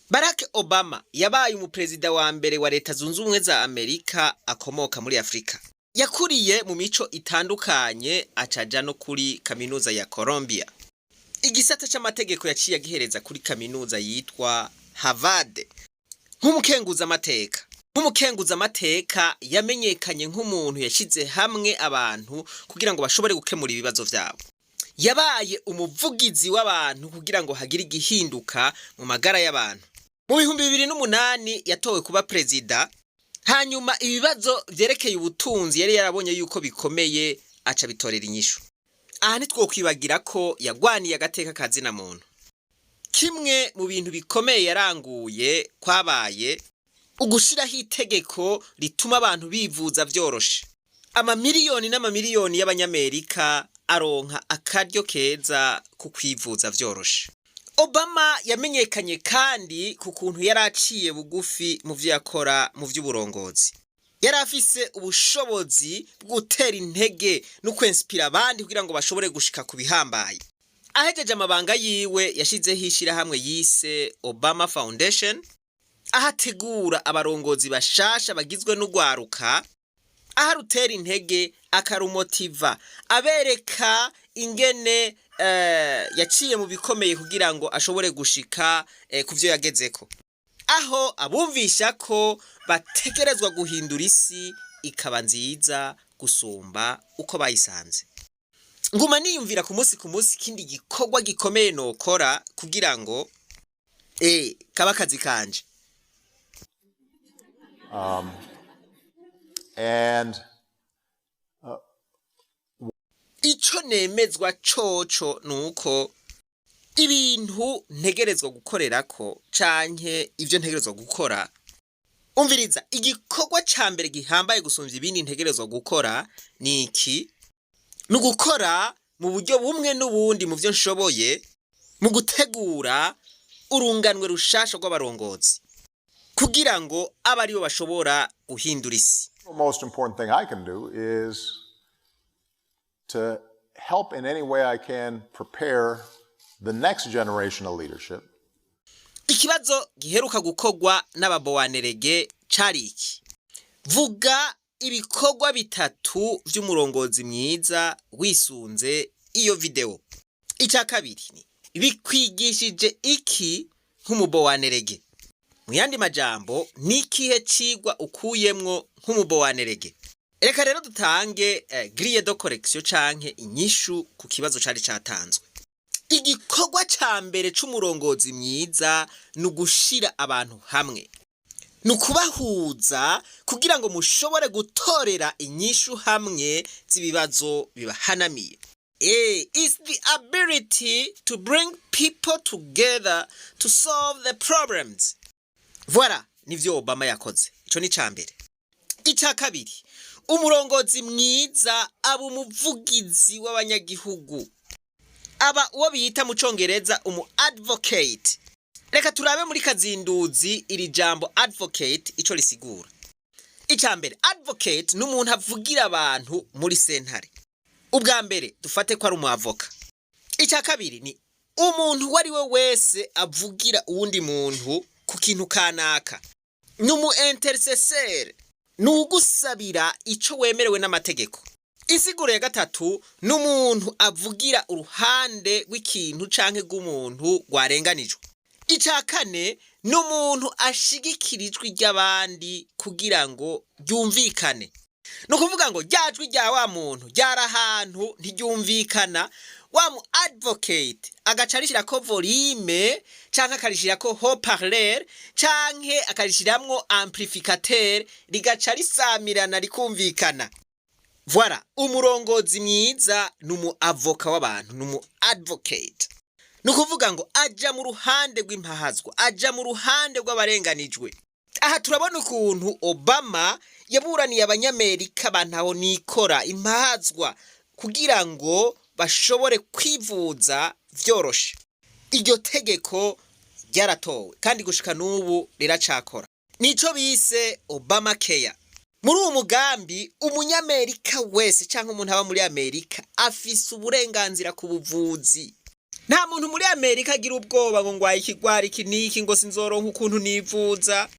Barack Obama yabaye umuperezida wa mbere wa Leta Zunze Ubumwe za Amerika akomoka muri Afurika. Yakuriye mu mico itandukanye, acaja no kuri kaminuza ya Columbia. Igisata c'amategeko yaciye agihereza kuri kaminuza yitwa Harvard. Nk'umukenguzamateka yamenyekanye nk'umuntu yashyize hamwe abantu kugira ngo bashobore gukemura ibibazo vyabo. Yabaye umuvugizi w'abantu kugira ngo hagire igihinduka mu magara y'abantu. Mu 2008 yatowe kuba perezida, hanyuma ibibazo vyerekeye ubutunzi yari yarabonye yuko bikomeye, aca bitorera inyishu. Aha ntitwokwibagira ko yagwaniye agateka ka zina muntu. Kimwe mu bintu bikomeye yaranguye kwabaye ugushiraho itegeko rituma abantu bivuza vyoroshe. Amamiliyoni n'amamiliyoni y'Abanyamerika aronka akaryo keza ku kwivuza vyoroshe. Obama yamenyekanye kandi ku kuntu yari aciye bugufi mu vyo yakora mu vy'uburongozi. Yari afise ubushobozi bwo gutera intege no kwensipira abandi kugira ngo bashobore gushika ku bihambaye. Ahejeje amabanga yiwe, yashizeho ishirahamwe yise Obama Foundation, aho ategura abarongozi bashasha bagizwe n'urwaruka, aho arutera intege, akarumotiva, abereka ingene yaciye mu bikomeye kugira ngo ashobore gushika ku vyo yagezeko, aho abumvisha ko bategerezwa guhindura isi ikaba nziza gusumba uko bayisanze. Nguma niyumvira ku munsi ku munsi ikindi gikorwa gikomeye nokora kugira ngo kaba akazi kanje. And Ico nemezwa coco nuko ibintu ntegerezwa gukorerako canke ivyo ntegerezwa gukora, umviriza, igikorwa ca mbere gihambaye gusumvya ibindi ntegerezwa gukora ni iki: ni ugukora mu buryo bumwe n'ubundi mu vyo nshoboye mu gutegura urunganwe rushasha rw'abarongozi kugira ngo abe aribo bashobora guhindura isi. The most important thing I can do is to help in any way I can prepare the next generation of leadership. Ikibazo giheruka gukorwa n'ababowanerege cari iki: vuga ibikorwa bitatu vy'umurongozi mwiza wisunze iyo video. Ica kabiri ni: bikwigishije iki nk'umubowanerege? Mu yandi majambo, ni ikihe cigwa ukuyemwo nk'umubowanerege? Reka rero dutange grille de correction canke inyishu ku kibazo cari catanzwe. Igikorwa ca mbere c'umurongozi mwiza ni ugushira abantu hamwe, ni ukubahuza kugira ngo mushobore gutorera inyishu hamwe z'ibibazo bibahanamiye. Is the ability to bring people together to solve the problems. Voilà, nivyo Obama yakoze. Ico ni ca mbere. Ica kabiri, umurongozi mwiza aba umuvugizi w'abanyagihugu, aba uwo bita mu Congereza umu advocate. Reka turabe muri kazinduzi iri jambo advocate ico risigura. Ica mbere, advocate ni umuntu avugira abantu muri sentare. Ubwa mbere dufate ko ari umwavoka. Icya kabiri ni umuntu uwo ari we wese avugira uwundi muntu ku kintu kanaka, ni umu intercesseur, ni ugusabira ico wemerewe n'amategeko. Insiguro ya gatatu ni umuntu avugira uruhande rw'ikintu canke rw'umuntu rwarenganijwe. Ica kane ni umuntu ashigikira ijwi ry'abandi kugira ngo ryumvikane. Ni ukuvuga ngo rya jwi rya wa muntu ryari ahantu ntiryumvikana, wa mu advocate agaca arishirako volume canke akarishirako haut-parleur canke akarishiramwo amplificateur, rigaca risamirana rikumvikana. Voilà, umurongozi mwiza ni umu avocat w'abantu, ni umu advocate. Ni ukuvuga ngo aja mu ruhande rw'impahazwa, aja mu ruhande rw'abarenganijwe. Aha turabona ukuntu Obama yaburaniye Abanyamerika bantaho nikora, impahazwa, kugira ngo bashobore kwivuza vyoroshe. Iryo tegeko ryaratowe kandi gushika n'ubu riracakora, nico bise Obama Care. Muri uwo mugambi, Umunyamerika wese cyangwa umuntu aba muri Amerika afise uburenganzira ku buvuzi. Nta muntu muri Amerika agira ubwoba ngo ngwaye ikigwara iki n'iki, ngo sinzoronka ukuntu nivuza.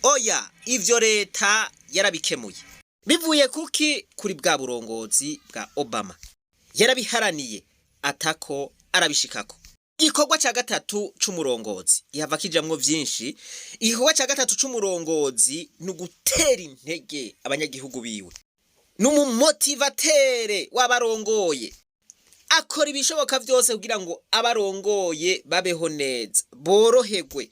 Oya, ivyo leta yarabikemuye. Bivuye kuki? Kuri bwa burongozi bwa Obama. Yarabiharaniye atako arabishikako. Igikorwa ca gatatu c'umurongozi gihava kijamwo vyinshi. Igikorwa ca gatatu c'umurongozi ni ugutera intege abanyagihugu biwe, ni umu motivateur w'abarongoye. Akora ibishoboka vyose kugira ngo abarongoye babeho neza, boroherwe.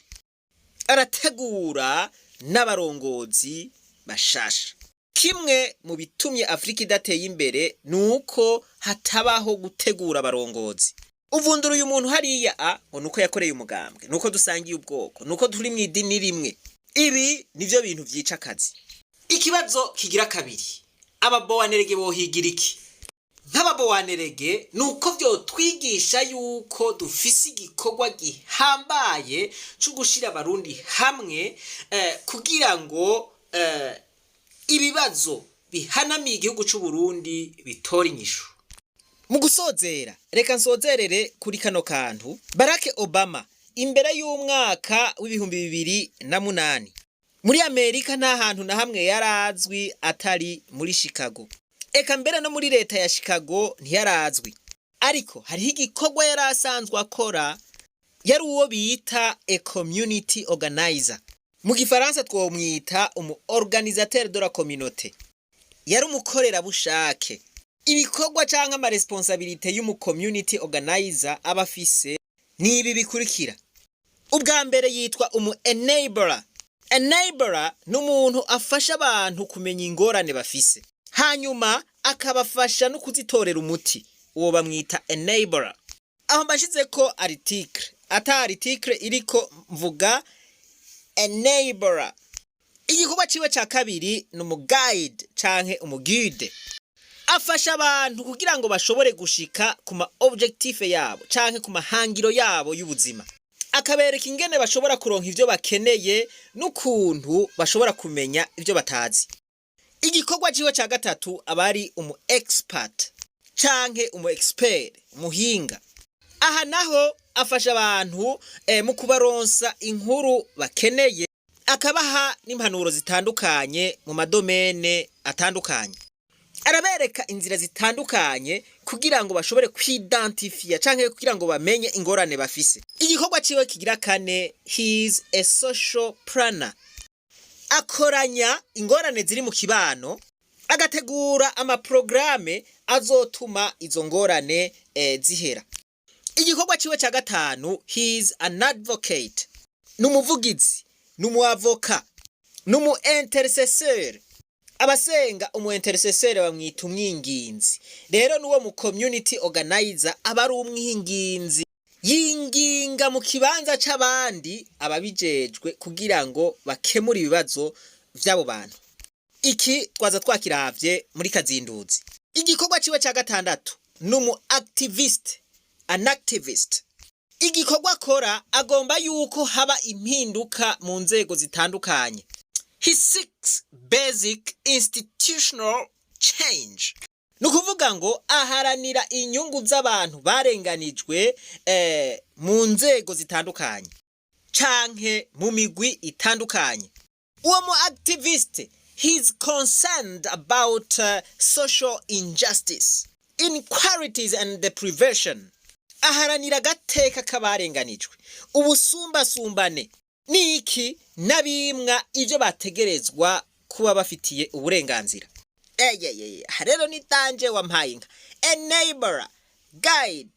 Arategura n'abarongozi bashasha. Kimwe mu bitumye Afurika idateye imbere ni uko hatabaho gutegura abarongozi. Uvundura uyu muntu hariya a ngo nuko yakoreye umugambwe, nuko dusangiye ubwoko, nuko turi mu idini rimwe. Ibi nivyo bintu vyica akazi. Ikibazo kigira kabiri: ababowanerege bohigira iki? Nk'ababowanerege, ni uko vyotwigisha yuko dufise igikorwa gihambaye co gushira Abarundi hamwe kugira ngo ibibazo bihanamiye igihugu c'u Burundi bitore inyishu. Mu gusozera, reka nsozerere kuri kano kantu. Barack Obama, imbere y'umwaka w'2008, muri Amerika nta hantu na hamwe yarazwi atari muri Chicago. Eka mbere no muri leta ya Chicago ntiyarazwi, ariko hariho igikorwa yari asanzwe akora. Yari uwo bita a community organizer, mu gifaransa twomwita umu organisateur de la communauté. Yari umukorerabushake. Ibikorwa canke ama responsabilités y'umu community organizer aba afise ni ibi bikurikira: ubwa mbere yitwa umu enabler. Enabler ni umuntu afasha abantu kumenya ingorane bafise, hanyuma akabafasha no kuzitorera umuti. Uwo bamwita enabler. Aho mbashize ko article, ata article iriko mvuga enabler. Igikorwa ciwe ca kabiri ni umu guide canke umu guide. Afasha abantu kugira ngo bashobore gushika ku ma objectifs yabo canke ku mahangiro yabo y'ubuzima, akabereka ingene bashobora kuronka ivyo bakeneye n'ukuntu bashobora kumenya ivyo batazi. Igikorwa ciwe ca gatatu, aba ari umu expert canke umu expert, umuhinga. Aha naho afasha abantu mu kubaronsa inkuru bakeneye, akabaha n'impanuro zitandukanye mu ma domaines atandukanye. Arabereka inzira zitandukanye kugira ngo bashobore kwidantifiya canke kugira ngo bamenye ingorane bafise. Igikorwa ciwe kigira kane, he is a social planner. Akoranya ingorane ziri mu kibano, agategura ama programmes azotuma izo ngorane zihera. Igikorwa ciwe ca gatanu, he is an advocate, ni umuvugizi, ni umu avocat, ni umu intercesseur. Abasenga, umu intercesseur bamwita umwinginzi. Rero n'uwo mu community organizer aba ari umwinginzi, yinginga mu kibanza c'abandi ababijejwe kugira ngo bakemure ibibazo vy'abo bantu. Iki twaza twakiravye muri kazinduzi. Igikorwa ciwe ca gatandatu, ni umu activist, an activist. Igikorwa akora, agomba yuko haba impinduka mu nzego zitandukanye. He seeks basic institutional change. Ni ukuvuga ngo aharanira inyungu z'abantu barenganijwe mu nzego zitandukanye canke mu migwi itandukanye. Uwo mu activist, he's concerned about social injustice, inequalities and deprivation. Aharanira agateka k'abarenganijwe, ubusumbasumbane niki n'abimwa ivyo bategerezwa kuba bafitiye uburenganzira. Eyeyeye, rero ni danje wampaye inka. Enabler, guide,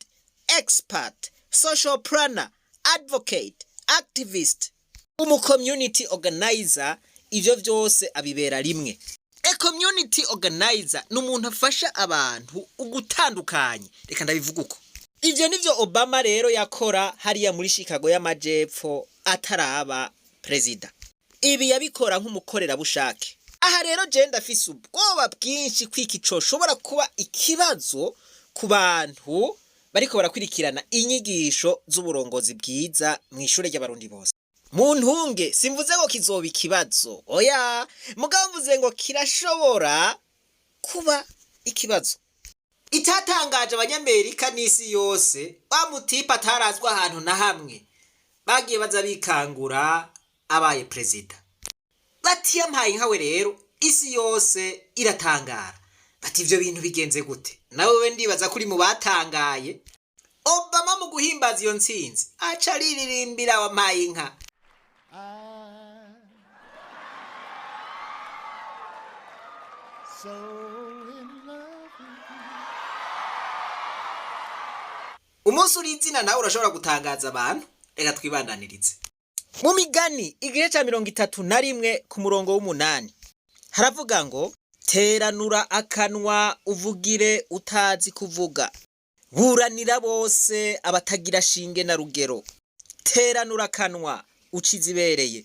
expert, social planner, advocate, activist, umu community organizer, ivyo vyose abibera rimwe. A community organizer ni umuntu afasha abantu ugutandukanye, reka ndabivuga uko. Ivyo nivyo Obama rero yakora hariya muri Chicago y'Amajepfo ataraba perezida. Ibi yabikora nk'umukorerabushake. Aha rero je ndafise ubwoba bwinshi kwiki coshobora kuba ikibazo ku bantu bariko barakwirikirana inyigisho z'uburongozi bwiza mw'ishure ry'Abarundi bose. Mu ntunge, simvuze ngo kizoba ikibazo, oya, mugabo mvuze ngo kirashobora kuba ikibazo. Icyatangaje abanyamerika n'isi yose, wa mutipe atarazwa ahantu na hamwe, bagiye baza bikangura abaye perezida. Bati yampaye nkawe rero, isi yose iratangara. Bati ivyo bintu bigenze gute? Nawe we ndibaza ko uri mu batangaye. Obama mu guhimbaza iyo ntsinzi aca ariririmbira wampaye inka. I'm so in love with you. Umunsi uri izina nawe urashobora gutangaza abantu. Reka twibandanirize mu Migani igice ca 31 ku murongo w'8, haravuga ngo: teranura akanwa uvugire utazi kuvuga, buranira bose abatagira shinge na rugero. Teranura akanwa ucizibereye,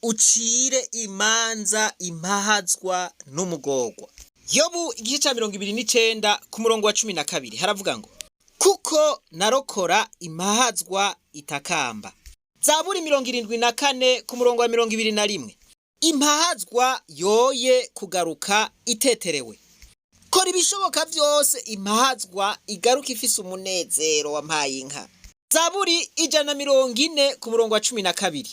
ucire imanza impahazwa n'umugorwa. Yobu igice ca 29 ku murongo wa 12 haravuga ngo: kuko narokora impahazwa itakamba. Zaburi 74 ku murongo wa 21: impahazwa yoye kugaruka iteterewe. Kora ibishoboka vyose impahazwa igaruka ifise umunezero wampaye inka. Zaburi 140 ku murongo wa 12: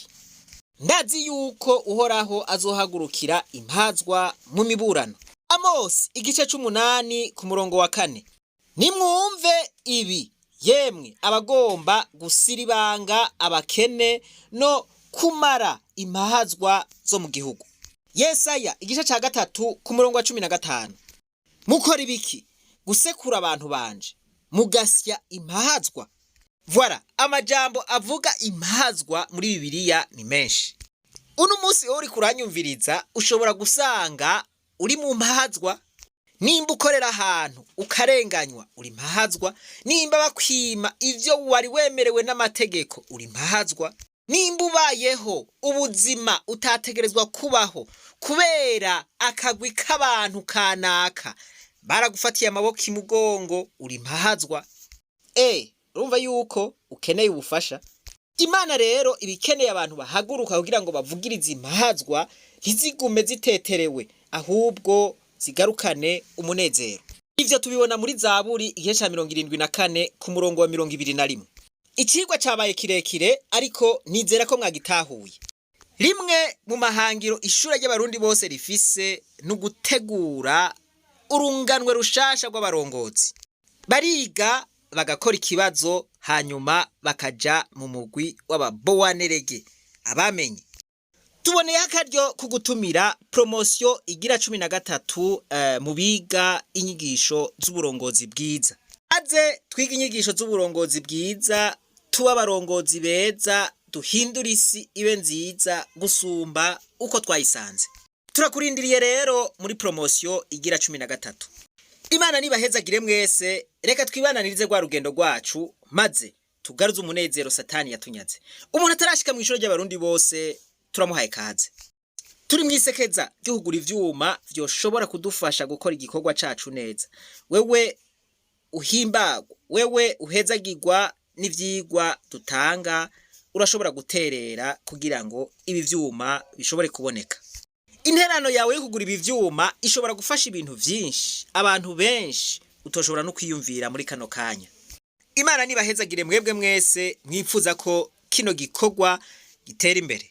ndazi yuko Uhoraho azohagurukira impazwa mu miburano. Amosi igice c'umunani ku murongo wa 4: nimwumve ibi yemwe abagomba gusiribanga abakene no kumara impahazwa zo mu gihugu. Yesaya igice ca 3 ku murongo wa 15: mukora ibiki gusekura abantu banje mugasya impahazwa? Voilà, amajambo avuga impahazwa muri Bibiliya ni menshi. Uno munsi wowe uriko uranyumviriza ushobora gusanga uri mu mpahazwa. Nimba ukorera ahantu ukarenganywa, uri impahazwa. Nimba bakwima ivyo wari wemerewe n'amategeko, uri impahazwa. Nimba ubayeho ubuzima utategerezwa kubaho kubera akagwi k'abantu kanaka baragufatiye amaboko imugongo, uri impahazwa. Urumva yuko ukeneye ubufasha. Imana rero iba ikeneye abantu bahaguruka kugira ngo bavugirize impahazwa ntizigume ziteterewe, ahubwo zigarukane umunezero. Ivyo tubibona muri Zaburi igice ca 74 ku murongo wa 21. Icigwa cabaye kirekire, ariko nizera ko mwagitahuye. Rimwe mu mahangiro ishure ry'abarundi bose rifise ni ugutegura urunganwe rushasha rw'abarongozi. Bariga bagakora ikibazo, hanyuma bakaja mu mugwi w'ababowanerege abamenye. Tuboneyeho akaryo ko gutumira promosiyo igira 13 mu biga inyigisho z'uburongozi bwiza. Aze twiga inyigisho z'uburongozi bwiza, tuba abarongozi beza, duhindure isi ibe nziza gusumba uko twayisanze. Turakurindiriye rero muri promosiyo igira 13. Imana nibahezagire mwese. Reka twibananirize rwa rugendo rwacu maze tugaruze umunezero Satani yatunyaze. Umuntu atarashika mu ishuri ry'abarundi bose turamuhaye kaze. Turi mwisekeza ryo kugura ivyuma vyoshobora kudufasha gukora igikorwa cacu neza. Wewe uhimbagwa, wewe uhezagirwa n'ivyigwa dutanga, urashobora guterera kugira ngo ibi vyuma bishobore kuboneka. Interano yawe yo kugura ibi vyuma ishobora gufasha ibintu vyinshi, abantu benshi utoshobora no kwiyumvira muri kano kanya. Imana nibahezagire mwebwe mwese mwifuza ko kino gikorwa gitera imbere.